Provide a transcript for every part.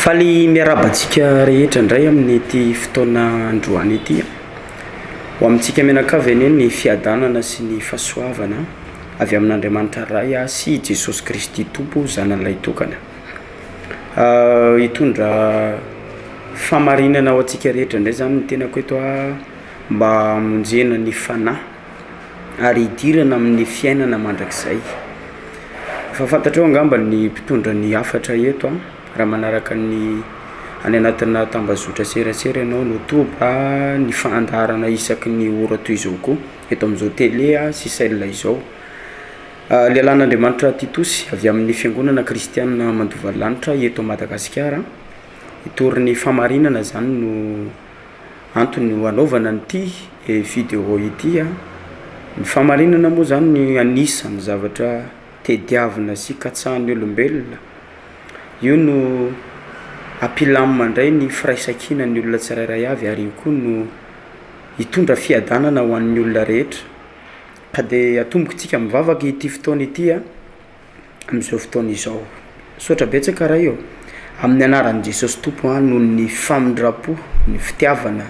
Faly miarahaba antsika rehetra indray amin'ity fotoana androany ity. Ho amintsika mianakavy anie ny fiadanana sy ny fahasoavana avy amin'Andriamanitra Ray sy Jesosy Kristy Tompo Zanany Lahitokana. Hitondra fahamarinana ho antsika rehetra indray zany ny tenako eto mba hamonjena ny fanahy ary hidirana amin'ny fiainana mandrakizay. Efa fantatrao angamba ny mpitondra ny hafatra eto an, raha manaraka ny any anatina tambazotra serasera ianao ny youtube, ny fandaharana isaky ny ora toy izao koa eto am'zao tele sy cell izao. Lehilahin'Andriamanitra Titosy avy amin'ny fiangonana kristianina Mandova Lanitra eto Madagasikara, hitory ny fahamarinana zany no antony ho anaovana an'ity video ity a, ny fahamarinana moa zany anisan'ny zavatra tediavina sy katsahan'ny olombelona, io no hampilamina indray ny firaisankinan'ny olona tsirairay avy ary io koa no hitondra fiadanana ho an'ny olona rehetra ka de atombontsika mivavaka ity fotoana ity a am'izao fotoana izao. Misaotra betsaka Ray ô, amin'ny anaran'i Jesosy Tompo a noho ny famindram-po, ny fitiavana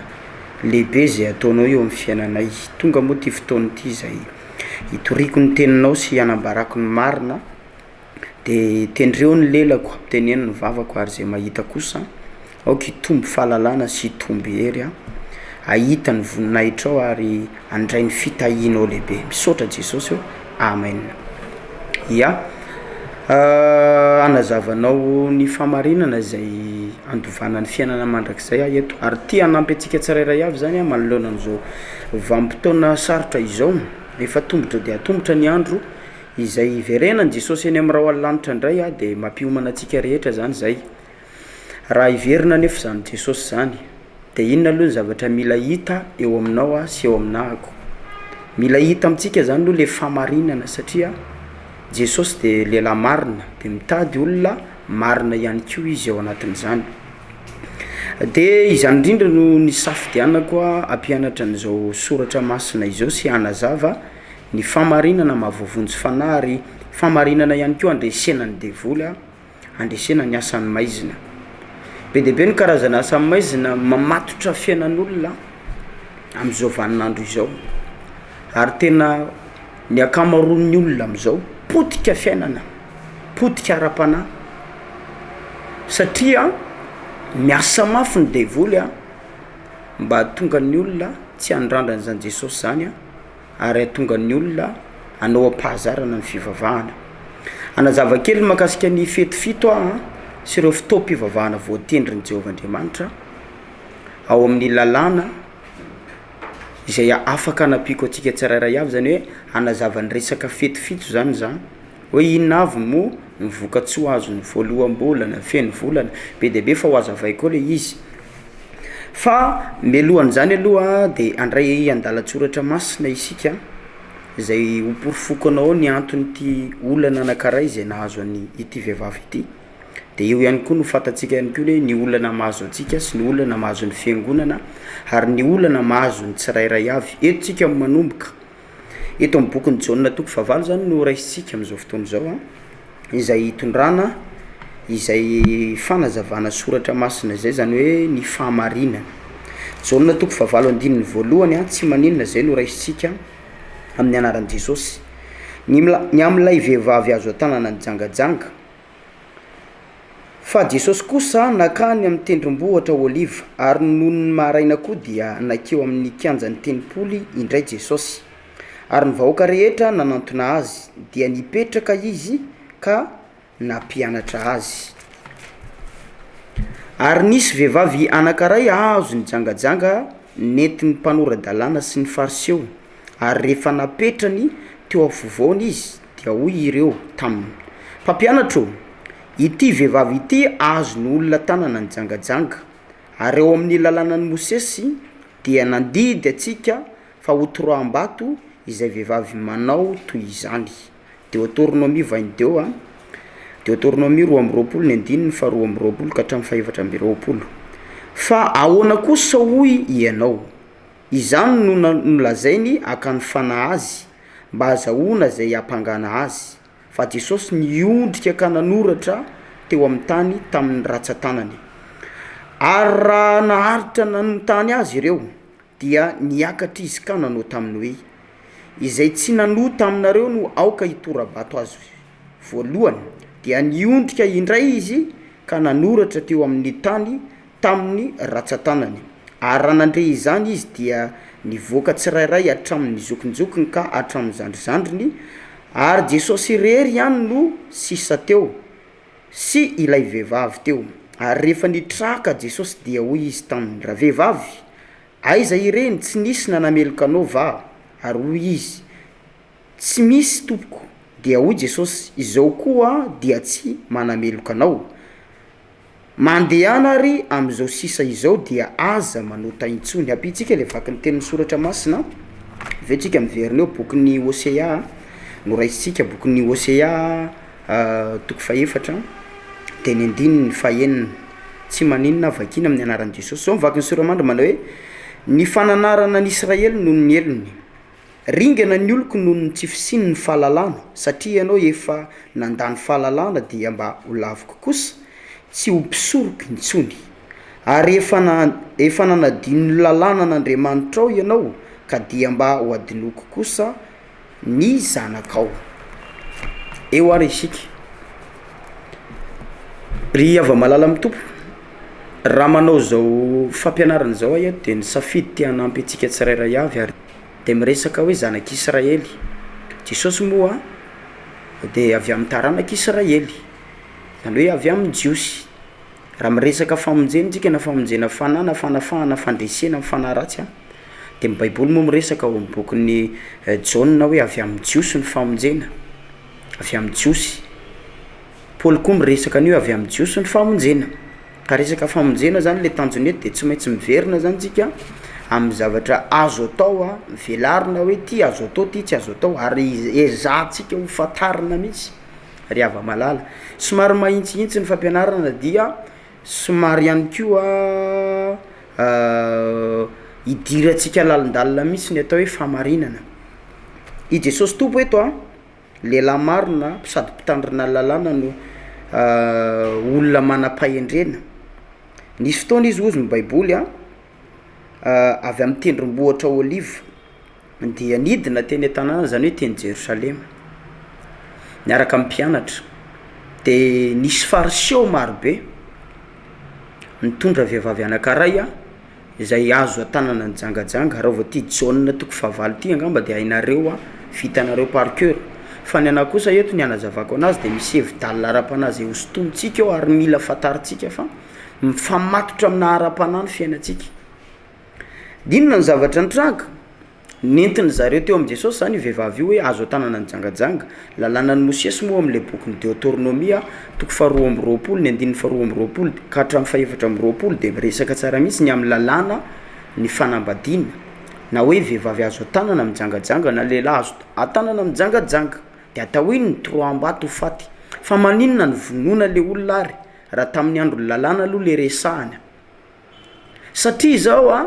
lehibe zay ataonao eo amin'ny fiainanay, tonga moa ty fotoana ity zay hitoriako ny teninao sy hanambarako ny marina de tendreo ny lelako ampiteneno ny vavako ary zay mahita kosa aoka hitombo fahalalana sy hitombo hery a, hahita ny voninahitrao ary handray ny fitahianao lehibe. Misaotra Jesosy ô, amen. Ya, hanazava anao ny fahamarinana izay handovana ny fiainana mandrakizay aho eto ary te hanampy antsika tsirairay avy zany aho manoloana an'izao vanim-potoana sarotra izao, efa atomotra de atomotra ny andro izay hiverenan'i Jesosy eny amin'ny rahona lanitra indray a de mampiomana antsika rehetra zany zay. Raha hiverina anefa zany Jesosy zany de inona aloha ny zavatra mila hita eo aminao a sy eo aminahako? Mila hita amintsika zany aloha le fahamarinana satria Jesosy de lehilahy marina de mitady olona marina ihany koa izy ao anatin'izany, de izany indrindra no nisafidianako a hampianatra an'izao soratra masina izao sy hanazava ny fahamarinana mahavoavonjy fanahy ary fahamarinana ihany koa handresena ny devoly a. Handresena ny asan'ny maizina. Be dia be ny karazana asan'ny maizina mamatotra fiainan'olona am'izao vaninandro izao ary tena ny ankamaroan'ny olona am'izao potika fiainana, potika ara-panahy satria miasa mafy ny devoly a mba hahatonga ny olona tsy handrandra an'zany Jesosy zany a. ary hahatonga ny olona hanao am-pahazarana ny fivavahana. Hanazava kely mahakasika ny fety fito aho an sy ireo fotoam-pivavahana voatendrin'i Jehovah Andriamanitra ao amin'ny lalàna izay afaka hanampiako antsika tsirairay avy zany hoe hanazava ny resaka fety fito zany zah hoe inona avy moa ny vokatsoa azon'ny voaloham-bolana, feno volana, be dia be fa ho hazavaiko eo le izy. Fa mialohan'izany aloha de handray andalan-tsoratra masina isika zay ho porofoko anao ny anton'ity olana anankiray izay nahazo an'i ity vehivavy ity, de eo ihany koa no fantantsika ihany koa hoe ny olana mahazo antsika sy ny olana mahazo ny fiangonana ary ny olana mahazo ny tsirairay avy. Eto tsika no manomboka, eto amy bokin'i Jaona toko fahavalo zany no raisintsika am'zao fotoana izao a. Izay hitondrana izay fanazavana soratra masina izay zany hoe ny fahamarinana. Jaona toko fahavalo andininy voalohany a, tsy maninona zay no raisintsika amin'ny anaran'i Jesosy. Ny mila- ny amin'ilay vehivavy azo an-tanana nijangajanga, fa Jesosy kosa nankany amin'ny tendrombohitra Oliva, ary nony maraina koa dia nankeo amin'ny kianjan'ny tempoly indray Jesosy. Ary ny vahoaka rehetra nanantona azy, dia nipetraka izy ka nampianatra azy. Ary nisy vehivavy anankiray azo nijangajanga nentin'ny mpanora-dalàna sy ny Fariseo, ary rehefa napetrany teo afovoany izy, dia hoy ireo taminy: Mpampianatra ô, ity vehivavy ity azon'olona tanana nijangajanga, ary ao amin'ny lalànan'i Mosesy dia nandidy antsika fa ho toroaham-bato izay vehivavy manao toy izany. Deotornomia 22 a, Deotornomia 22 ny andininy faharoa amby roapolo ka hatramin'ny fahefatra amby roapolo. Fa ahoana kosa hoy ianao? Izany no na- nolazainy hakany fanahy azy mba hahazahoana izay hampangana azy. Fa Jesosy niondrika ka nanoratra teo amin'ny tany tamin'ny ratsan-tanany. Ary raha naharitra nanontany azy ireo, dia niakatra izy ka nanao taminy hoe: Izay tsy nanota aminareo no aoka hitora-bato azy voalohany. Dia niondrika indray izy ka nanoratra teo amin'ny tany tamin'ny rantsan-tànany. Ary raha nandre izany izy dia nivoaka tsirairay hatramin'ny zokinjokiny ka hatramin'ny zandrizandriny, ary Jesosy irery ihany no sisa teo sy ilay vehivavy teo. Ary rehefa nitraka Jesosy dia hoy izy taminy, Ravehivavy, aiza ireny? Tsy nisy nanameloka anao va? Ary hoy izy, Tsy misy, Tompoko. Dia hoy Jesosy, Izao koa dia tsy manameloka anao. Mandehana ary amin'izao sisa izao dia aza manota intsony. Ampintsika le vakin'ny tenin'ny soratra masina, avy eo tsika miverina eo bokin'ny Hosea, noraisintsika bokin'ny Hosea toko fahefatra de ny andininy fahenina, tsy maninona vakina amin'ny anaran'i Jesosy, zao ny vakin'ny soramandry manao hoe: ny fananarana an'Israely noho ny helony. Ringana ny oloko noho ny tsy fisian'ny fahalalana, satria ianao efa nandà ny fahalalana dia mba ho laviko kosa, tsy ho mpisoroko intsony. Ary efa na- efa nanadino ny lalànan'Andriamanitrao ianao ka dia mba ho adinoiko kosa ny zanakao. Eo ary isika. Ry hava-malala amin'ny Tompo, raha manao zao fampianarana zao aho eto de nisafidy te hanampy antsika tsirairay avy ary de miresaka hoe zanak'Israely, Jesosy moa de avy amy taranak'Israely zany hoe avy amin'ny Jiosy, raha miresaka famonjena tsika na famonjena fanahy na fanafahana fandresena amy fanahy ratsy a de ny baiboly moa miresaka ao amy bokin'ny Jaona hoe avy amin'ny Jiosy ny famonjena, avy amy Jiosy, Paoly koa miresaka an'io avy amy Jiosy ny famonjena. Ka resaka famonjena zany le tanjona eto de tsy maintsy miverina zany tsika am'zavatra azo atao a, velarina hoe ty azo atao ty tsy azo atao ary iz- ezahantsika ho fantarina mihitsy ry hava-malala, somary mahintsihintsy ny fampianarana dia somary ihany koa idirantsika lalindalina mihitsy ny atao hoe fahamarinana, i Jesosy Tompo eto a Lehilahy marina sady mpitandrina lalàna no olona manam-pahendrena, nisy fotoana izy hozy ny baiboly a avy amy tendrombohitra Oliva dia nidina teny an-tanàna zany hoe teny Jerosalema niaraka amy mpianatra de nisy fariseo marobe nitondra vehivavy anankiray a izay azo an-tànana nijangajanga, raha vao ty Jaona toko fahavalo ty angamba de hainareo a, vitanareo par coeur, fa ny anahy kosa eto ny anazavako anazy de misy hevi-dalina ara-panahy zay hosintomintsika ao ary mila fantarintsika fa mifamatotra amina ara-panahy ny fiainantsika, de inona ny zavatra nitranga? Nentin' zareo teo amin' Jesosy zany io vehivavy io hoe azo an-tanana nijangajanga, lalànan'i Mosesy moa am'le bokin'ny Deoteronomia toko faharoa amby roapolo ny andininy faharoa amby roapolo ka hatramin'ny fahefatra amby roapolo de miresaka tsara mihitsy ny amin'ny lalàna ny fanambadiana na hoe vehivavy azo an-tanana mijangajanga na lehilahy azo an-tanana mijangajanga de atao inona? Toroaham-bato ho faty, fa maninona no vonoina le olona ary raha tamin'ny andron'ny lalàna aloha le resahana? Satria izao a,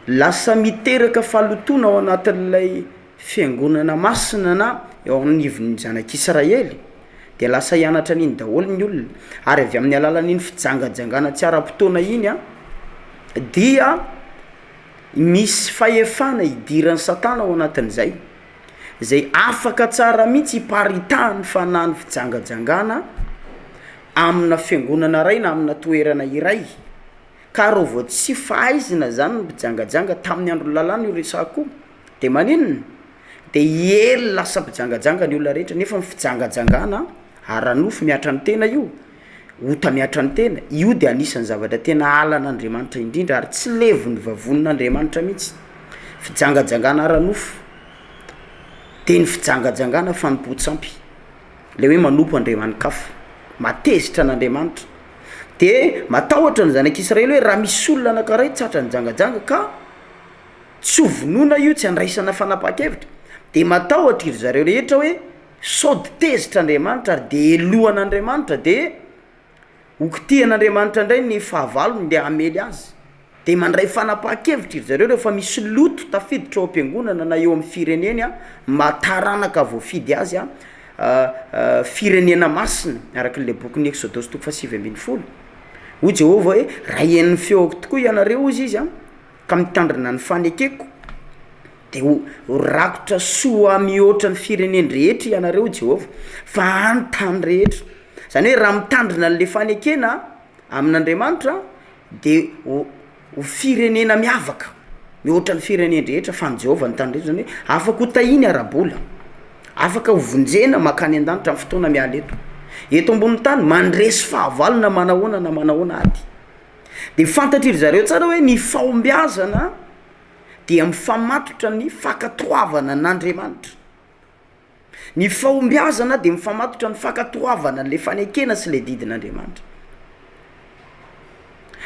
lasa miteraka fahalotoana ao anatin'ilay fiangonana masina na eo anivon'ny zanak'Israely de lasa hianatra an'iny daholo ny olona ary avy amin'ny alalan'iny fijangajangana tsy ara-potoana iny a dia misy fahefana idiran'i satana ao anatin'izay, zay afaka tsara mihitsy iparitahan'ny fanahin'ny fijangajangana amina fiangonana ray na amina toerana iray ka rô vao tsy fahaizina zany ny mpijangajanga tamin'ny andron'ny lalàna io resahako io de maninona de hiely lasa mpijangajanga ny olona rehetra nefa ny fijangajangana ara-nofo mihatra ny tena io, ota mihatra ny tena, io de anisan'ny zavatra tena halan'Andriamanitra indrindra ary tsy levon'ny vavonin'Andriamanitra mihitsy, fijangajangana ara-nofo de ny fijangajangana fanompoan-tsampy. Le hoe manompo andriamani-kafa, mahatezitra an'Andriamanitra, de matahotra ny zanak'Israely hoe raha misy olona anankiray tratra nijangajanga ka tsy ho vonoina io tsy andraisana fanapahan-kevitra de matahotra iry zareo rehetra hoe sao de tezitra Andriamanitra ary de helohan'Andriamanitra de Ho kitihan'Andriamanitra indray ny fahavalony ndeha hamely azy. Dia mandray fanapahan-kevitra ry zareo rehefa misy loto tafiditra ao am-piangonana na eo amin'ny fireneny an, maha taranaka voafidy azy an, firenena masina araky le bokin'ny Eksodosy toko fahasivy ambin'ny folo. Hoy Jehovah hoe, Raha hihaino ny feoko tokoa ianareo, hozy izy an, ka mitandrina ny fanekeko, de ho ho rakotra soa mihoatra ny firenen-drehetra ianareo, hoy Jehovah, fa any tany rehetra. Zany hoe raha mitandrina an'le fanekena amin'Andriamanitra de ho ho firenena miavaka mihoatra ny firenen-drehetra fa an'i Jehovah ny tany rehetra, zany hoe afaka ho tahiny ara-bola, afaka ho vonjena mankany an-danitra amy fotoana miala eto, eto ambony tany mandresy fahavalo na manahoana na manahoana ady, de fantatry ry zareo tsara hoe ny fahombiazana dia mifamatotra ny fankatoavana an'Andriamanitra. Ny fahombiazana dia mifamatotra amin'ny fankatoavana an'le fanekena sy le didin'Andriamanitra.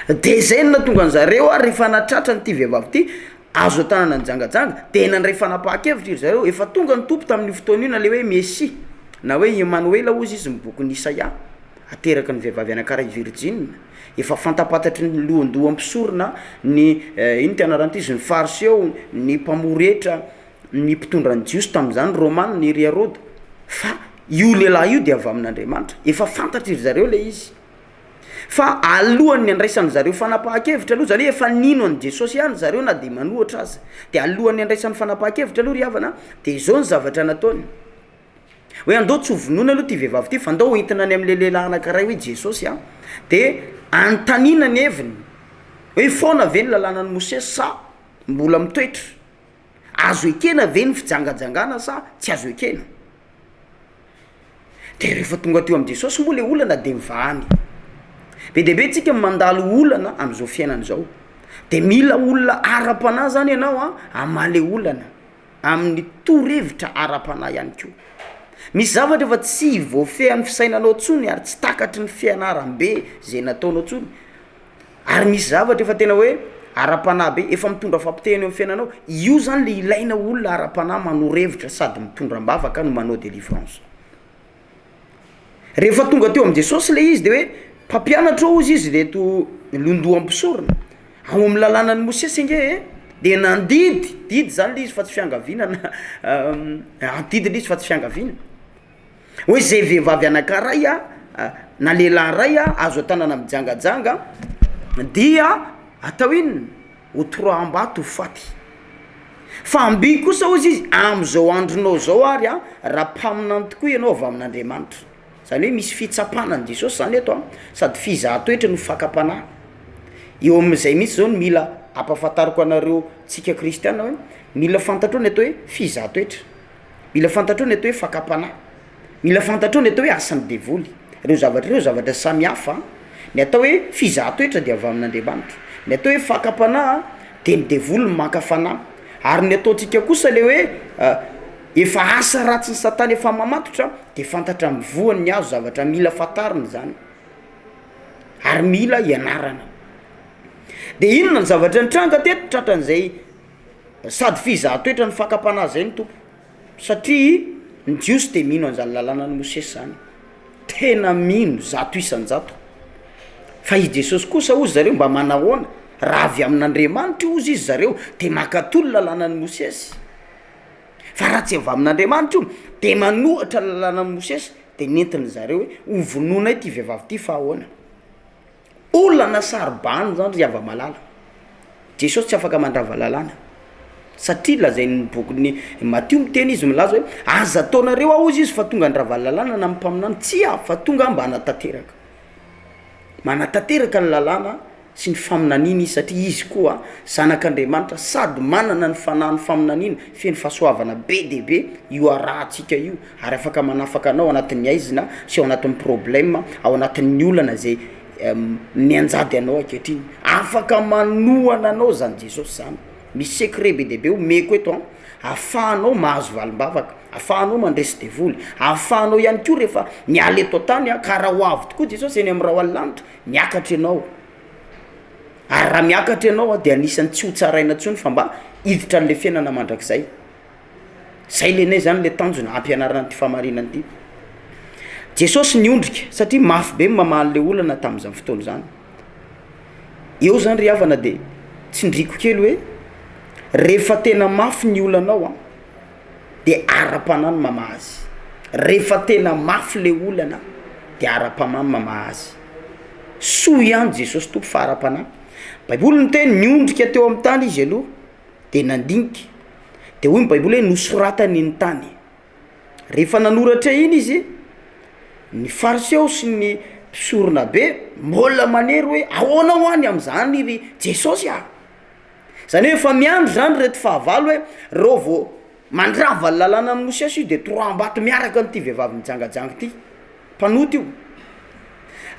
De zay no nahatonga an'zareo ary rehefa nahatratra an'ity vehivavy ity, azo an-tanana nijangajanga, de nandray fanapahan-kevitra iry zareo, efa tonga ny Tompo tamin'io fotoana io na le hoe Mesia na hoe Emanoela hozy izy ny bokin'i Isaia, ateraky ny vehivavy anankiray virjina, efa fantapantatry ny lohandohan'ny mpisorona ny ino ty anarany ty izy, ny fariseo, ny mpamory hetra, ny mpitondra ny jiosy tamin'izany romana i ry Heroda fa io lehilahy io de avy amin'Andriamanitra, efa fantatry ry zareo le izy fa alohan'ny andraisan'ny zareo fanapahan-kevitra aloha zany hoe efa nino an'i Jesosy ihany zareo na de manohatra aza de alohan'ny andraisan'ny fanapahan-kevitra aloha ry havana de zao ny zavatra nataony hoe andao tsy ho vonoina aloha ty vehivavy ty fa andao hoentina any am'le lehilahy anankiray hoe Jesosy a de anontaniana ny heviny hoe foana ve ny lalànan'i Mosesy sa mbola mitoetra? Azo ekena ve ny fijangajangana sa tsy azo ekena? De rehefa tonga teo amin'i Jesosy moa le olana de mivahany. Be dia be tsika mandalo olana am'zao fiainana zao, de mila olona ara-panahy zany ianao a hamaha le olana amin'ny torohevitra ara-panahy ihany koa. Misy zavatra efa tsy voafehin'ny fisainanao ntsony ary tsy takatry ny fianaram-be zay nataonao ntsony. Ary misy zavatra efa tena hoe ara-panahy be, efa mitondra fampitehana eo amin'ny fiainanao, io zany le ilaina olona ara-panahy manoro hevitra sady mitondra am-bavaka no manao délivrance. Rehefa tonga teo amin' Jesosy le izy de hoe mpampianatra ô hozy izy reto londoham-pisorona, ao amy lalànan'i Mosesy ange e de nandidy, didy zany le izy fa tsy fiangaviana na didy le izy fa tsy fiangaviana, Hoe zay vehivavy anankiray a na lehilahy ray a azo an-tanana mijangajanga dia atao inona? Ho toraham-bato ho faty, fa amby kosa hozy izy am'izao andronao zao ary a raha mpaminany tokoa ianao avy amin'Andriamanitra, zany hoe misy fitsapana an'i Jesosy zany eto a sady fizahan-toetra no fakam-panahy, eo am'izay mihitsy zao no mila ampahafantariko anareo tsika kristiana hoe mila fantatrao ny atao hoe fizahan-toetra. Mila fantatrao ny atao hoe fakam-panahy, mila fantatrao ny atao hoe asan'ny devoly, reo zavatra reo zavatra samy hafa, ny atao hoe fizahan-toetra de avy amin'Andriamanitra, ny atao hoe fakam-panahy de ny devoly no maka fanahy, ary ny ataontsika kosa le hoe efa asa ratsin'i satana efa mamatotra de fantatra amy voany ny hazo zavatra mila fantarina zany ary mila ianarana, de inona ny zavatra nitranga teto tratran'izay Sady fizahan-toetra ny fakam-panahy zay ny Tompo satria ny Jiosy de mino an'izany lalànan'i Mosesy zany, tena mino 100%, fa i Jesosy kosa hozy zareo mba manahoana? Raha avy amin'Andriamanitra io hozy izy zareo de mankatò ny lalànan'i Mosesy, fa raha tsy avy amin'Andriamanitra io de manohatra ny lalànan'i Mosesy de nentiny zareo hoe ho vonoinay ty vehivavy ty fa ahoana? Olana saro-bahana zany ry hava-malala, Jesosy tsy afaka mandrava lalàna satria lazain'ny bokin'ny Matio miteny izy milaza hoe aza ataonareo aho hozy izy fa tonga handrava lalàna na ny mpaminany, tsia fa tonga aho mba hanatanteraka, manatanteraka ny lalàna sy ny faminaniana izy satria izy koa zanak'Andriamanitra sady manana ny fanahin'ny faminaniana feno fahasoavana be dia be io arahantsika io. ary afaka manafaka anao anatin'ny haizina sy ao anatin'ny problème ao anatin'ny olana zay mianjady anao ankehitriny, afaka manohana anao zany Jesosy zany, misy secret be dia be omeko eto an, ahafahanao mahazo valim-bavaka, ahafahanao mandresy devoly, ahafahanao ihany koa rehefa miala eto an-tany an, ka raha ho avy tokoa Jesosy eny amin'ny rahona lanitra, miakatra ianao, ary raha miakatra ianao an de anisan'ny tsy ho tsaraina intsony fa mba hiditra an'le fiainana mandrakizay. Zay nenay zany le tanjona hampianarana an'ity fahamarinana ity. Jesosy niondrika satria mafy be ny mamaha an'le olana tamin'izany fotoana izany. Eo zany ry havana de tsindriako kely hoe rehefa tena mafy ny olanao an de ara-panahy ny mamaha azy, rehefa tena mafy le olana de ara-panahy ny mamaha azy. Soa ihany Jesosy Tompo fa ara-panahy. Baiboly niteny niondrika teo amin'ny tany izy aloha de nandinika, de hoy ny baiboly hoe nosoratany ny tany. Rehefa nanoratra iny izy, ny fariseo sy ny mpisoronabe mbola manery hoe ahoana hoa ny am'zany ry Jesosy ah? Zany hoe efa miandry zany reto fahavalo hoe reo vao mandrava ny lalànan'i Mosesy io de toraham-bato miaraka an'ity vehivavy mijangajanga ty, mpanota io,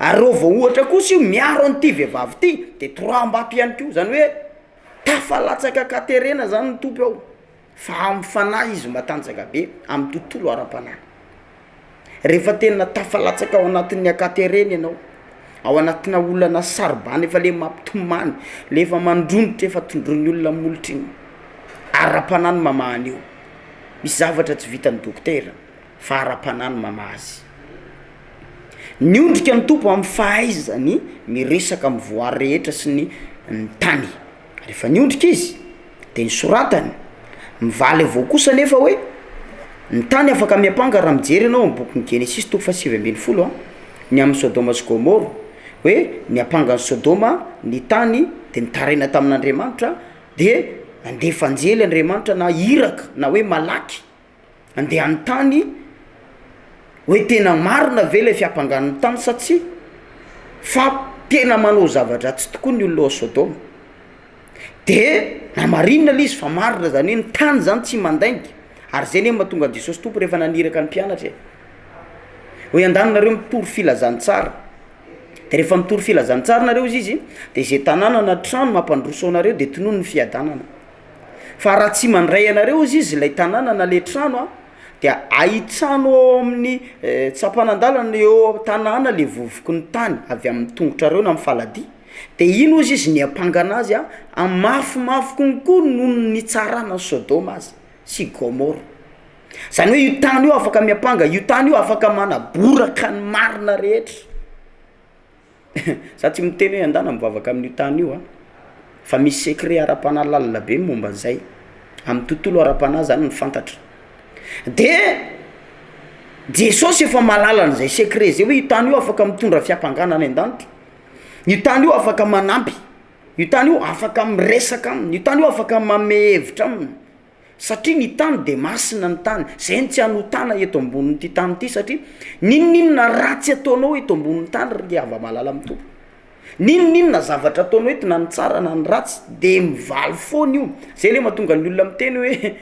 ary reo vao ohatra kosa io miaro an'ity vehivavy ty de toraham-bato ihany koa, zany hoe tafalatsaka an-katerena zany ny Tompo ao. Fa amin'ny fanahy izy matanjaka be, amin'ny tontolo ara-panahy. Rehefa tena tafalatsaka ao anatin'ny ankaterena ianao, ao anatina olana saro-bana efa le mampitomany, le efa mandronitra efa tondroin'ny olona molotra iny, ara-panahy no mamaha an'io, misy zavatra tsy vitan'ny dokotera fa ara-panahy no mamaha azy. Niondrika ny Tompo amin'ny fahaizany miresaka amin'ny voary rehetra sy ny ny tany. Rehefa niondrika izy de nosoratany, mivaly avao kosa anefa hoe ny tany afaka miampanga raha mijery ianao amy bokin'ny Genesisy toko fahasivy ambinifolo a, ny amin'i Sodoma sy Gomoro hoe niampanga an'i Sodoma ny tany de nitaraina tamin'Andriamanitra de nandefa anjely Andriamanitra na iraka na hoe malaky Andeha hanontany hoe tena marina ve ilay fiampangan'ny tany sa tsia? Fa tena manao zava-dratsy tokoa ny olona ao Sodoma. De namarinina le izy fa marina zany hoe ny tany zany tsy mandainga, ary zay anie mahatonga an'i Jesosy Tompo rehefa naniraka ny mpianatra e, hoe andany nareo mitory filazantsara, de rehefa mitory filazantsara nareo hozy izy de ze tanàna na trano mampandroso anareo de tonony ny fiadanana. Fa raha tsy mandray anareo hozy izy ilay tanàna na le trano a, dia ahitrano ao amin'ny tsampanan-dalana eo an-tanàna le vovoky ny tany avy amin'ny tongotrareo na amin'ny faladia, de iny hozy izy niampangana azy a mafimafy konkoa noho ny nitsarana an'i Sodoma aza sy Gomoro, zany hoe io tany io afaka miampanga, io tany io afaka manaboraka ny marina rehetra. Za tsy miteny hoe andana mivavaka amin'io tany io a, fa misy secret ara-panahy lalina be momba an'izay, amy tontolo ara-panahy zany no fantatra, de Jesosy efa mahalala an'izay secret zay hoe io tany io afaka mitondra fiampangana any an-danitra, io tany io afaka manampy, io tany io afaka miresaka aminy, io tany io afaka manome hevitra aminy. Satria ny tany de masina ny tany, zay no tsy hanotana eto ambonin'ity tany ity satria n'inon'inona ratsy ataonao eto ambonin'ny tany ry hava-malala amin'ny Tompo, n'inon'inona zavatra ataonao eto na ny tsara na ny ratsy de mivaly foana io, zay le mahatonga ny olona miteny hoe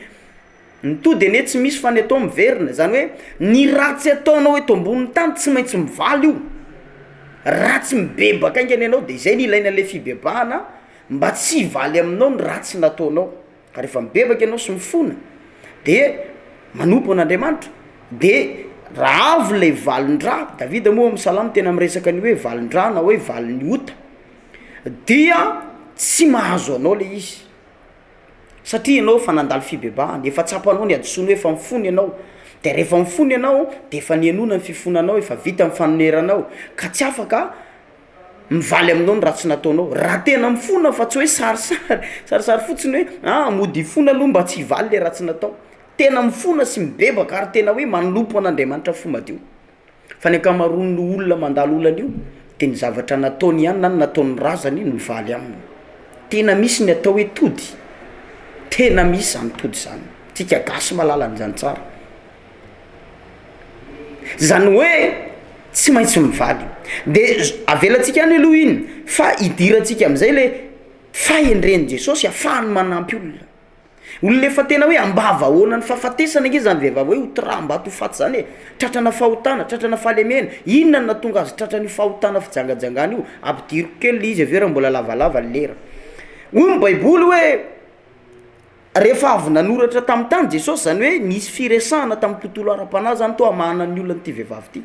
ny tody anie tsy misy fa ny atao miverina, zany hoe ny ratsy ataonao eto ambonin'ny tany tsy maintsy mivaly io, raha tsy mibebaka aingana ianao de zay no ilaina le fibebahana mba tsy hivaly aminao ny ratsy nataonao. Ka rehefa mibebaka ianao sy mifona de manompo an'Andriamanitra de raha avy le valin-draha, Davida moa ao am'salamo tena miresaka an'io hoe valin-draha na hoe valin'ny ota dia tsy mahazo anao le izy satria ianao efa nandalo fibebahana, efa tsapanao ny hadisoanao, efa mifona ianao, de rehefa mifona ianao de efa nihainoana ny fifonanao, efa vita ny fanoneranao ka tsy afaka mivaly aminao ny ratsy nataonao, raha tena mifona fa tsy hoe sarisary, sarisary fotsiny hoe ah mody hifona aloha mba tsy hivaly le ratsy natao, tena mifona sy mibebaka ary tena hoe manompo an'Andriamanitra fo madio, fa ny ankamaroan'ny olona mandalo olana io de ny zavatra nataony ihany na ny nataon'ny razany no mivaly aminy, tena misy ny atao hoe tody, tena misy zany tody zany, tsika gasy mahalala an'izany tsara. Zany hoe tsy maintsy mivaly, de avelantsika any aloha iny fa idirantsika am'zay le fahendren'i Jesosy ahafahany manampy olona, olona efa tena hoe ambavahoanan'ny fahafatesana ange zany vehivavy hoe ho toraham-bato ho faty zany e, tratrana fahotana, tratrana fahalemena, inona no nahatonga azy tratran'io fahotana fijangajangana io? Ampidiriko kely le izy aveo raha mbola lavalava ny lera, hoy ny baiboly hoe. Rehefa avy nanoratra tamin'ny tany Jesosy, zany hoe nisy firesahana tamin'ny tontolo ara-panahy zany toa hamahana ny olan'ity vehivavy ity,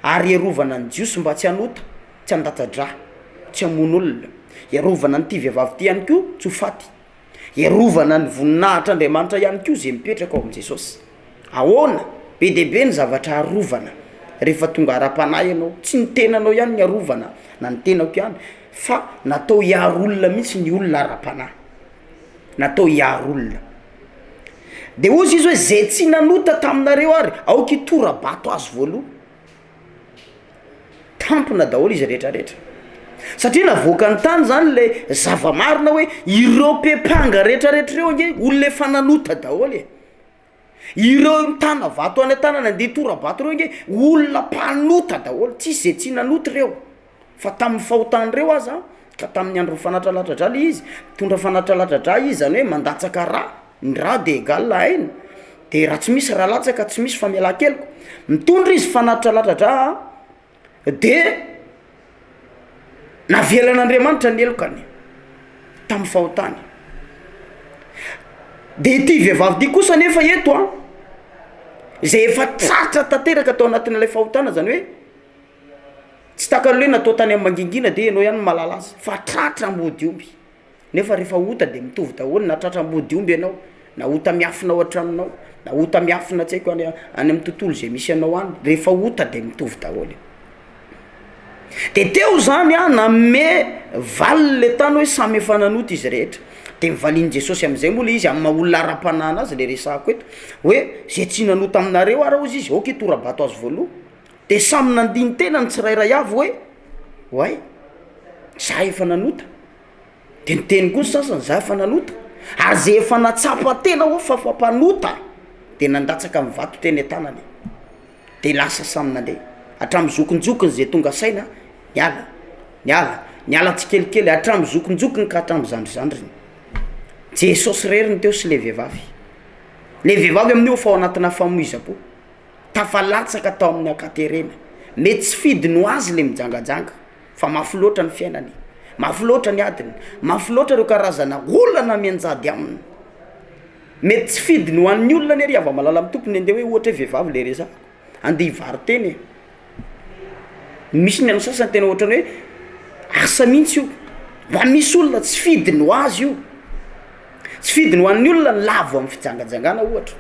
ary hiarovana ny Jiosy mba tsy hanota, tsy handatsa-drà, tsy hamono olona. Hiarovana an'ity vehivavy ity ihany koa tsy ho faty. Hiarovana ny voninahitr'Andriamanitra ihany koa zay mipetraka ao amin'i Jesosy. Ahoana? Be dia be ny zavatra arovana rehefa tonga ara-panahy ianao, tsy ny tenanao ihany ny arovana na ny tenako ihany fa natao hiaro olona mihitsy ny olona ara-panahy. natao hiaro olona. De hozy izy hoe zay tsy nanota taminareo ary aoka hitora-bato azy voaloha. Tampona daholo izy rehetrarehetra. Satria navoakany tany zany le zava-marina hoe ireo mpiampanga retraretra ireo ange olona efa nanota daholo e. Ireo mitana vato any an-tanana andeha hitora-bato ireo ange olona mpanota daholo, tsisy ze tsy nanota ireo fa tamin'ny fahotan'ireo aza ka tamin'ny andron'ny fanatitra latsa-drà le izy, mitondra fanatitra latsa-drà izy zany hoe mandatsaka rà, ny rà de egal aina, de raha tsy misy rà latsaka tsy misy famelan-keloka, mitondra izy fanatitra latsa-drà de navelan'Andriamanitra ny helokany tamin'ny fahotany, de ity vehivavy ity kosa anefa eto an, zay efa tratra tanteraka tao anatin'ilay fahotana zany hoe tsy takany hoe natao tany amy mangingina de ianao ihany no mahalala azy fa tratra ambody omby. Nefa rehefa ota de mitovy daholo na tratra ambody omby ianao, na ota miafina ao an-tranonao, na ota miafina tsy haiko any any amy tontolo zay misy anao any, rehefa ota de mitovy daholo. De teo zany an nanome valiny le tany hoe samy efa nanota izy rehetra, de novalian'i Jesosy am'zay moa le izy amy maha olona ara-panahy anazy le resahako eto hoe zay tsy nanota aminareo ara hozy izy aoka hitora-bato azy voalohany, de samy nandinin-tena ny tsirairay avy hoe oay za efa nanota. De niteny koa ny sasany za efa nanota, ary zay efa nahatsapa tena hoa fa fa mpanota de nandatsaka ny vato teny an-tanany, de lasa samy nandeha, hatramin'ny zokinjokiny zay tonga saina niala, niala, niala tsikelikely hatramin'ny zokinjokiny ka hatramin'ny zandrizandriny, Jesosy rery no teo sy le vehivavy, le vehivavy amin'io efa ao anatina famoizam-po, tafalatsaka tao amin'ny ankaterena, mety tsy fidiny ho azy le mijangajanga. Fa mafy loatra ny fiainany, mafy loatra ny adiny, mafy loatra ireo karazana olana mianjady aminy. Mety tsy fidiny ho an'ny olona anie ry hava-malala amin'ny tompony andeha hoe ohatra hoe vehivavy le resahako, andeha hivaro-tena e, misy ny an'ny sasany tena ohatran'ny hoe asa mihitsy io, fa misy olona tsy fidiny ho azy io, tsy fidiny ho an'ny olona ny lavo amin'ny fijangajangana ohatra,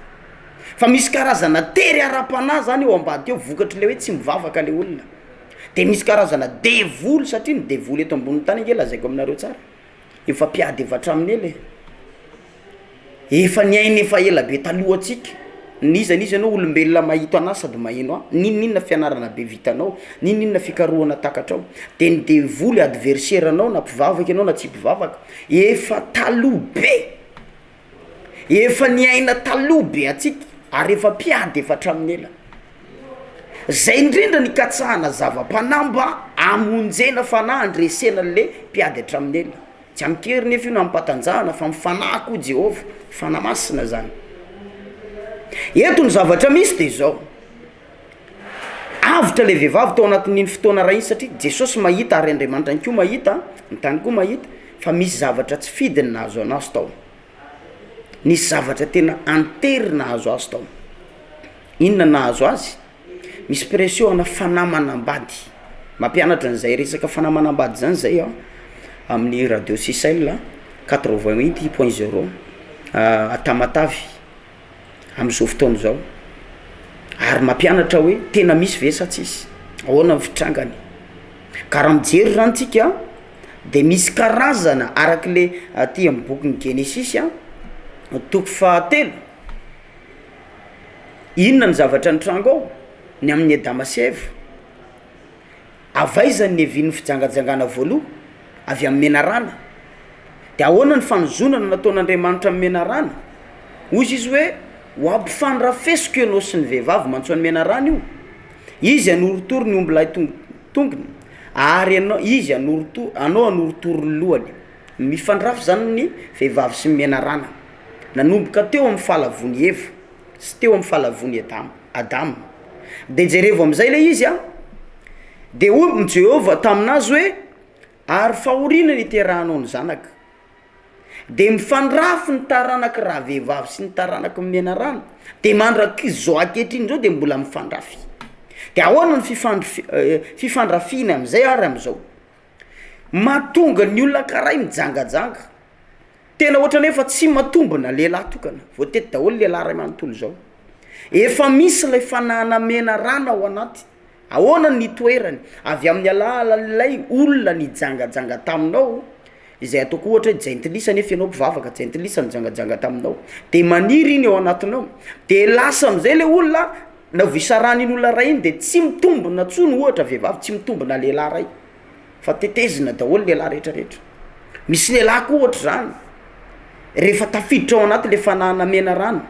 fa misy karazana tery ara-panahy zany eo ambadika eo vokatr'le hoe tsy mivavaka le olona. De misy karazana devoly satria ny devoly eto ambonin'ny tany ange lazaiko aminareo tsara efa mpiady efa hatramin'ny ela e, efa niaina efa ela be talohantsika, n'iza n'iza anao olombelona mahita anahy sady maheno ahy, n'inon'inona fianarana be vitanao, n'inon'inona fikarohana takatrao, de ny devoly adversaire-nao na mpivavaka ianao na tsy mpivavaka efa taloha be. Efa niaina taloha be antsika ary efa mpiady efa hatramin'ny ela. Zay indrindra ny ikatsahana zava-panahy mba hamonjena fanahy handresena an'le mpiady hatramin'ny ela. Tsy amin-kery nefa io na amim-patanjahana fa amin'ny fanahy koa Jehovah, fanahy masina zany. Eto ny zavatra misy de izao, avotra le vehivavy tao anatin'iny fotoana ray iny satria Jesosy mahita ary Andriamanitra ihany koa mahita, ny tany koa mahita fa misy zavatra tsy fidiny nahazo anazy tao. Nisy zavatra tena antery nahazo azy tao. Inona nahazo azy? Misy pression ana fanahy manambady. Mampianatra an'izay resaka fanahy manambady zany zay aho amin'ny radio Sicel quatre-vingt huit point zéro à Tamatave am'zao fotoana izao ary mampianatra hoe tena misy ve sa tsisy, ahoana ny fitrangany. Ka raha mijery zany tsika de misy karazana arak'le aty amy bokin'ny Genesisy a toko fahatelo, inona ny zavatra nitranga ao? Ny amin'i Adama sy Eva, avy aiza ny niavian'ny fijangajangana voaloha? Avy amy menarana, de ahoana ny fanozonana nataon'Andriamanitra amy menarana? Hozy izy hoe ho ampifandrafesiko ianao sy ny vehivavy, mantso an'ny menarana io, izy hanorotoro ny ombilahy tong- tongony ary ianao izy hanorotoro anao hanorotoro ny lohany, mifandrafy zany ny vehivavy sy ny menarana, nanomboka teo amy fahalavoan'i Eva sy teo amy fahalavoan'i Adama Adama, de jerevo amizay le izy a, de hoy ny Jehovah taminazy hoe ary fahoriana ny hiterahanao ny zanaka. De mifandrafy ny taranaky ravehivavy sy ny taranaky ny menarana, de mandrak'izao ankehitriny zao de mbola mifandrafy, de ahoana ny fifandrif- fifandrafiana am'zay ary am'zao? Mahatonga ny olona karaha io mijangajanga, tena ohatrany hoe efa tsy matombina lehilahy tokana, voatety daholo lehilahy ray manontolo zao, efa misy lay fanahana menarana ao anaty. Ahoana ny nitoerany? Avy amin'ny alalan'ilay olona nijangajanga taminao, izay ataoko ohatra hoe jentilisa nefa ianao mpivavaka, jentilisa nijangajanga taminao, de maniry iny ao anatinao, de lasa am'zay le olona na vao isarahan'iny olona ray iny de tsy mitombina ntsony ohatra vehivavy tsy mitombina lehilahy ray. Fa tetezina daholo lehilahy rehetrarehetra. Misy lehilahy koa ohatr'izany, rehefa tafiditra ao anaty le fanahana menarana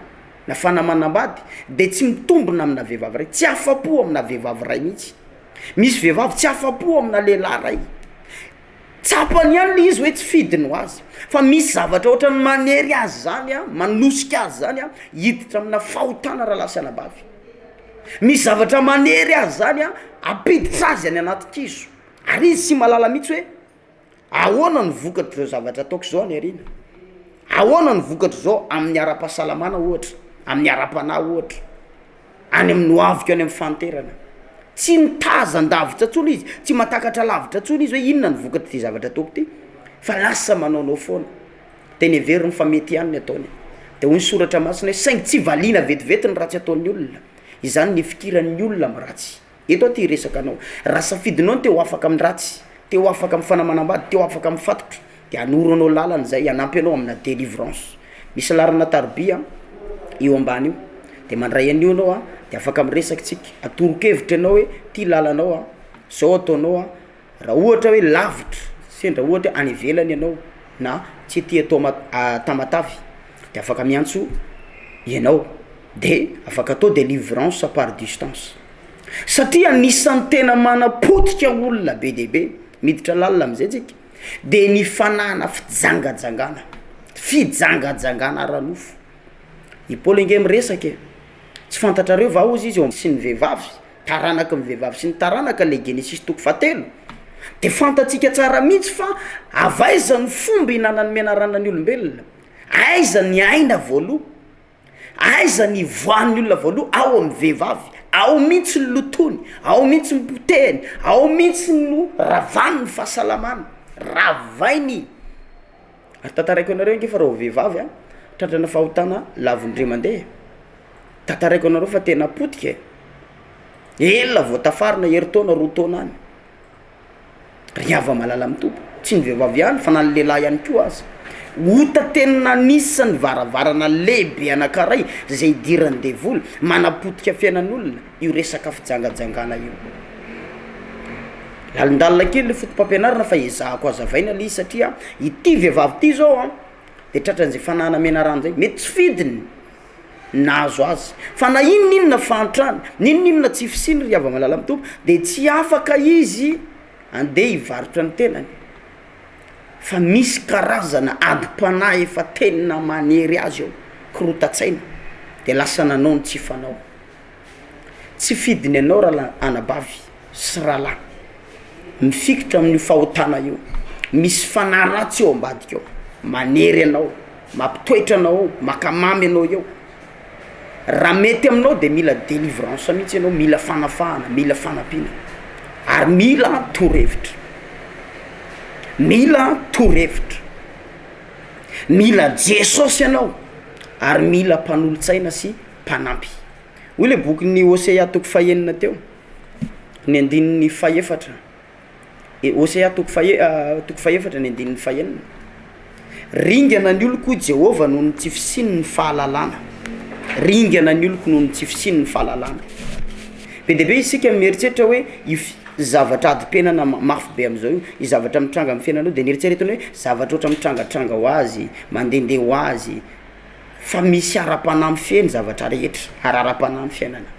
na fanahy manambady de tsy mitombina amina vehivavy ray, tsy afa-po amina vehivavy ray mihitsy. Misy vehivavy tsy afa-po amina lehilahy ray. Tsapany ihany le izy hoe tsy fidiny ho azy fa misy zavatra ohatran'ny manery azy zany an, manosika azy zany an hiditra amina fahotana rahalahy sy anabavy, misy zavatra manery azy zany an hampiditra azy any anaty kizo ary izy tsy mahalala mihitsy hoe ahoana ny vokatr'izao zavatra ataoko zao any aoriana, ahoana ny vokatr'izao amin'ny ara-pahasalamana ohatra, amin'ny ara-panahy ohatra. any amin'ny hoaviko any amin'ny fahanterana. Tsy mitazan-davitra intsony izy, tsy mahatakatra lavitra intsony izy hoe inona ny vokatr'ity zavatra ataoko ty fa lasa manaonao foana, de ny heveriny fa mety ihany ny ataony. De hoy ny soratra masina hoe saingy tsy valiana vetivety ny ratsy ataon'ny olona, izany ny fikiran'ny olona amin'ny ratsy. Eto aho te hiresaka anao, raha safidinao ny te ho afaka amin'ny ratsy, te ho afaka amin'ny fanamanambady, te ho afaka amin'ny fatotra de hanoro anao lalana izay hanampy anao amina délivrance. Misy laharana taroby a io ambany io de mandray an'io anao a de afaka miresaka tsika, atoroko hevitra ianao hoe ty lalanao a, zao ataonao a, raha ohatra hoe lavitra sendra ohatra hoe any ivelany ianao na tsy aty Toma- Tamatave de afaka miantso ianao de afaka atao délivrance par distance satria anisan'ny tena manapotika olona be de be, miditra lalina am'zay tsika de ny fanahana fijangajangana, fijangajangana ara-nofo, i Paoly ange miresaka e, tsy fantatrareo va hozy izy eo sy ny vehivavy, taranaky ny vehivavy sy ny taranaka le genesisy toko fahatelo, de fantatsika tsara mihitsy fa avy aiza ny fomba ihinanan'ny menarana ny olombelona, aiza ny aina voaloha, Aiza ny ivoahan'ny olona voaloha? Ao amin'ny vehivavy, ao mihitsy ny lotony, ao mihitsy ny potehiny, ao mihitsy no ravany ny fahasalamana, ravainy. Ary tantaraiko anareo ange fa raha vao vehivavy a, tratrana fahotana lavon-dray mandeha, tantaraiko anareo fa tena potika e, ela vao tafarina herintaona roa taona any. Ry hava-malala amin'ny Tompo, tsy ny vehivavy ihany fa na ny lehilahy ihany koa aza. Ota tena anisan'ny varavarana lehibe anankaray izay idiran'ny devoly manapotika fiainan'olona io resaka fijangajangana io. Lalindalina kely le fotopampianarana fa ezahako hazavaina le izy satria ity vehivavy ity zao an de tratran'izay fanahana menarana zay, mety tsy fidiny. nahazo azy fa na inona inona fahantrany, n'inona inona tsy fisiany ry hava-malala amin'ny Tompo de tsy afaka izy andeha hivarotra ny tenany fa misy karazana adim-panahy efa tena manery azy eo, korotan-tsaina de lasa nanao ny tsy fanao. Tsy fidiny anao rahalahy anabavy sy rahalahy mifikitra amin'io fahotana io, misy fanahy ratsy eo ambadika ao manery anao, mampitoetra anao ao, makamamy anao eo, raha mety aminao de mila delivrance mihitsy ianao, mila fanafahana, mila fanampiana ary mila torohevitra, mila torohevitra, mila Jesosy ianao ary mila mpanolotsaina sy mpanampy. Hoy le bokin'ny Hosea toko fahenina teo, ny andininy fahefatra, Hosea toko fahe- toko fahefatra ny andininy fahenina, Ringana ny oloko hoy Jehovah noho ny tsy fisian'ny fahalalana, ringana ny oloko noho ny tsy fisian'ny fahalalana. Be dia be isika mieritreritra hoe io fi- zavatra adim-piainana ma- mafy be am'zao io, io zavatra mitranga amy fiainana io de ny eritreretina hoe zavatra ohatra mitrangatranga ho azy, mandehandeha ho azy, fa misy ara-panahy mifehy ny zavatra rehetra ary ara-panahy ny fiainana,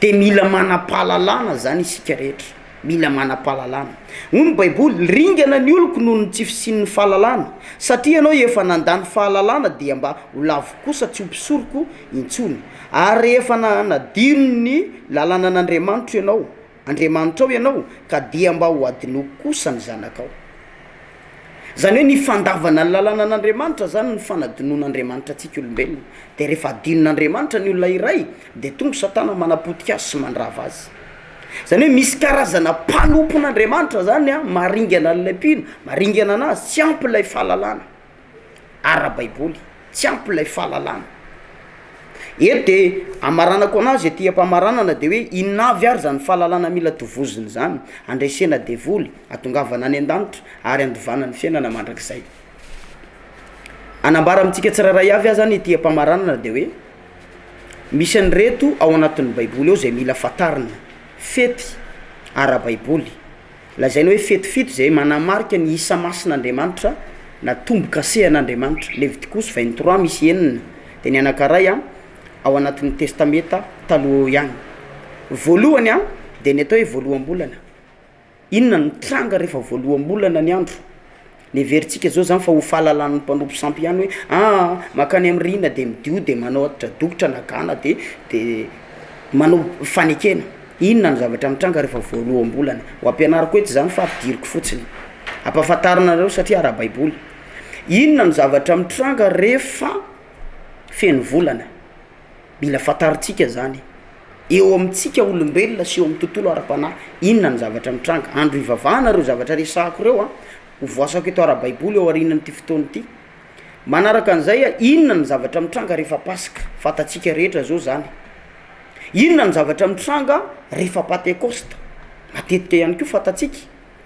de mila manam-pahalalana zany isika rehetra, mila manam-pahalalana, hoy ny baiboly ringana ny oloko noho ny tsy fisian'ny fahalalana, satria ianao efa nandany fahalalana dia mba ho lavo kosa tsy ho mpisoroko intsony, ary rehefa nanadino ny lalanan'Andriamanitro ianao, Andriamanitrao ianao ka dia mba ho adinoiko kosa ny zanakao. Zany hoe ny fandavana ny lalànan'Andriamanitra zany ny fanadinoan'Andriamanitra antsika olombelona, de rehefa adinon'Andriamanitra ny olona iray de tonga satana manapotika azy sy mandrava azy, zany hoe misy karazana mpanompon'Andriamanitra zany a maringana an'ilay mpino, maringana anazy, tsy ampy ilay fahalalana. ara-baiboly, tsy ampy ilay fahalalana. Eto de amaranako anazy aty am-pamaranana de hoe inona avy ary zany fahalalana mila tovozina zany handresena devoly, hahatongavana any an-danitra ary handovana ny fiainana mandrakizay. Hanambara amintsika tsirairay avy aho zany ety am-pamaranana de hoe misy an'ireto ao anatin'ny baiboly ao zay mila fantarina, fety ara-baiboly. Lazaina hoe fety fito zay manamarika ny isa masin'Andriamanitra na tombokasehan'Andriamanitra, Levitikosy 23 misy enina, de ny anankaray a ao anatin'ny testameta taloha ao ihany. Voalohany a de ny atao hoe voaloham-bolana. Inona no mitranga rehefa voaloham-bolana ny andro? Ny heverintsika zao zany fa ho fahalalan'ny mpanompo sampy ihany hoe aa mankany amy riana de midio de manao atitra dokotra na gana de de manao fanekena, inona ny zavatra mitranga rehefa voaloham-bolana? Ho ampianariko eto zany fa ampidiriko fotsiny, ampahafantarina anareo satria ara-baiboly. Inona ny zavatra mitranga rehefa feno volana? Mila fantarintsika zany, eo amintsika olombelona sy eo amy tontolo ara-panahy, inona ny zavatra mitranga, andro ivavahana reo zavatra resahako reo a, ho voasako eto ara-baiboly ao aorianan'ity fotoana ity, manaraka an'izay a, inona ny zavatra mitranga rehefa paska, fantatsika rehetra zao zany, inona ny zavatra mitranga rehefa pantekosta, matetika ihany koa fantatsika.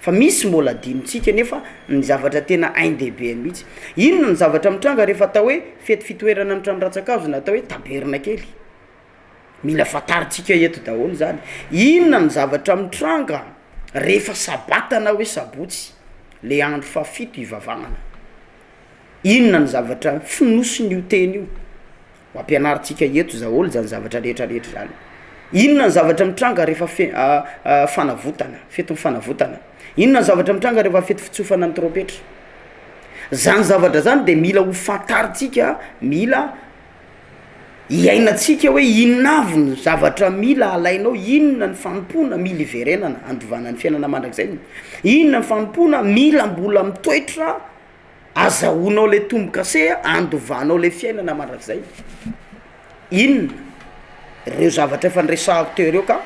Fa misy mbola adinontsika nefa ny zavatra tena ain-dehibe mihitsy. Inona ny zavatra mitranga rehefa atao hoe fety fitoerana amin'ny trano rantsan-kazo na atao hoe tabernakely? Mila fantarintsika eto daholo zany. Inona ny zavatra mitranga rehefa sabata na hoe sabotsy, le andro fahafito ivavahana? Inona ny zavatra fonosin'io teny io? Ho ampianarintsika eto daholo zany zavatra rehetrarehetra zany. Inona ny zavatra mitranga rehefa fe- fanavotana, fetin'ny fanavotana? Inona ny zavatra mitranga rehefa fety fitsofana ny trompetra? Zany zavatra zany de mila ho fantarintsika, mila iainantsika hoe inona avy ny zavatra mila alainao, inona ny fanompoana mila iverenana andovana ny fiainana mandrakizay, inona ny fanompoana mila mbola mitoetra Azahoanao le tombokase andovanao le fiainana mandrakizay, inona reo zavatra efa niresahako teo reo ka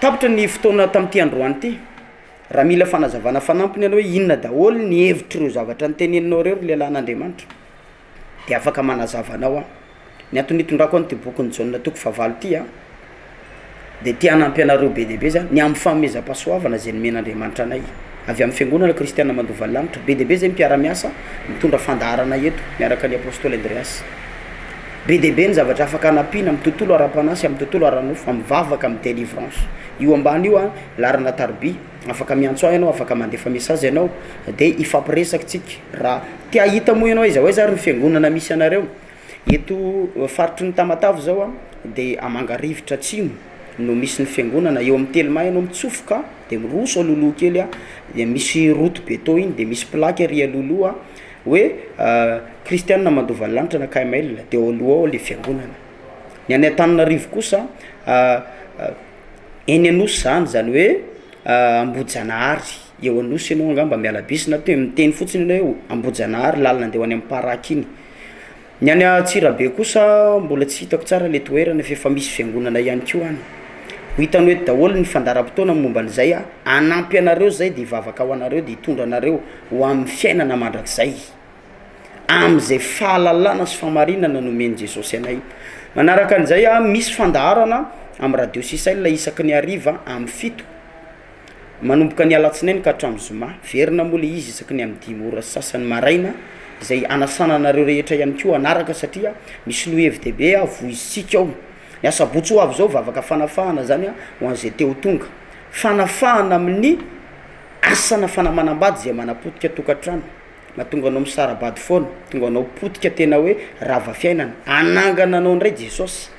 tapitra ny fotoana tamin'ity androany ty, raha mila fanazavana fanampiny ianao hoe inona daholo ny hevitr'ireo zavatra noteneninao reo ry lehilahin'Andriamanitra de afaka manazava anao aho. Ny antony itondrako an'ity bokin'i Jaona toko fahavalo ty a, de te hanampy anareo be dia be za ny amin'ny fanomezam-pahasoavana zay nomen'Andriamanitra anay avy amin'ny fiangonana kristiana mandova ny lanitra, be dia be zay mpiara-miasa mitondra fandaharana eto miaraka ny apostoly Andreas, be dia be ny zavatra afaka hanampiana amin'ny tontolo ara-panahy sy amin'ny tontolo ara-nofo, amin'ny vavaka, amin'ny délivrance, io ambany io a laharana tarobia, afaka miantso ahy ianao, afaka mandefa message ianao de hifampiresaka tsika, raha te hahita moa ianao aiza ho aiza ary ny fiangonana misy anareo. Eto faritry ny Tamatave zao a de a Mangarivotra atsimo no misy ny fiangonana, eo amy Telma ianao mitsofoka de miroso alohaloha kely a de misy route beton iny de misy plaque ary alohaloha hoe kristianina mandova ny lanitra na KML de ao aloha ao le fiangonana, ny any Antananarivo kosa eny Anosy zany zany hoe Ambohijanahary, eo Anosy ianao angamba miala bus na to- miteny fotsiny ianao hoe Ambohijanahary làlana andeha ho any amy paraky iny. Ny any Antsirabe kosa mbola tsy hitako tsara le toerana f'efa misy fiangonana ihany koa any, ho hitanao eto daholo ny fandaharam-potoana momba an'izay a, hanampy anareo zay de hivavaka ho anareo de hitondra anareo ho amin'ny fiainana mandrakizay, am'zay fahalalana sy fahamarinana nomen'i Jesosy anay. Manaraka an'izay a, misy fandaharana amy radio Sicel isaky ny hariva amy fito. Manomboka ny alatsinainy ka hatramin'ny zoma, miverina moa le izy isaky ny amin'ny dimy ora sy sasany maraina, izay hanasana anareo rehetra ihany koa hanaraka satria misy loha-hevi-dehibe voizintsika ao. Ny asabotsy ho avy izao vavaka fanafahana zany ho an'izay te ho tonga, fanafahana amin'ny asana fanamanam-bady izay manapotika tokantrano, mahatonga anao misara-bady foana, tonga anao potika tena hoe rava fiainana, hanangana anao ndray Jesosy.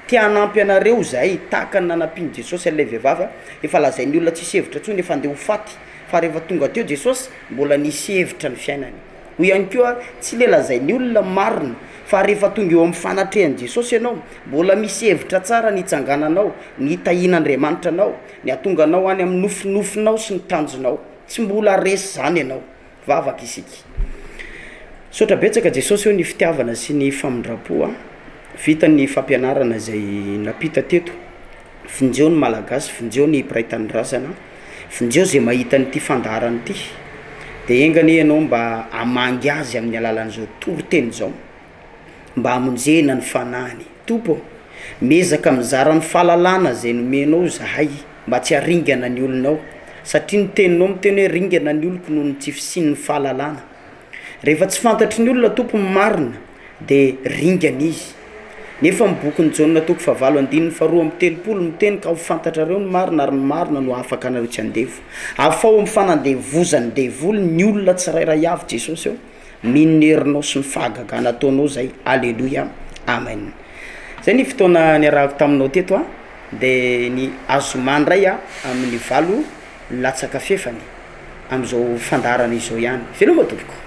Te hanampy anareo izahay tahaka ny nanampian'i Jesosy an'ilay vehivavy a, efa lazain'ny olona tsisy hevitra intsony, efa andeha ho faty, fa rehefa tonga teo Jesosy, mbola nisy hevitra ny fiainany. Hoy ihany koa, tsy le lazain'ny olona marina, fa rehefa tonga eo amin'ny fanatrehan'i Jesosy ianao, mbola misy hevitra tsara ny hitsangananao, ny hitahian'Andriamanitra anao, ny hahatonga anao any amin'ny nofinofinao sy ny tanjonao. Tsy mbola resy izany ianao. Vavaka isika. Misaotra betsaka Jesosy ô ny fitiavana sy ny famindram-po a. Vita ny fampianarana izay nampita teto. Vonjeo ny Malagasy, vonjeo ny mpiray tanindrazana, vonjeo izay mahita an'ity fandaharana ity. De enga anie ianao mba hamangy azy amin'ny alalan'izao toriteny izao mba hamonjena ny fanahiny. Tompo ô, miezaka mizara ny fahalalana izay nomenao izahay mba tsy haringana ny olonao satria ny teninao miteny hoe ringana ny oloko noho ny tsy fisian'ny fahalalana. Rehefa tsy fantatry ny olona Tompo ny marina de ringana izy. Nefa amy bokin'i Jaona toko fahavalo andininy faharoa amby telopolo miteny ka ho fantatrareo ny marina ary ny marina no hahafaka anareo tsy andevo, afaho amy fanandevozan'ny devoly ny olona tsirairay avy Jesosy ô, mino ny herinao sy ny fahagagana ataonao zay, aleloia, amen. Zay ny fotoana niarahako taminao teto a, de ny azoma ndray a amin'ny valo latsaka fefany am'izao fandaharana izao ihany, veloma tompoko.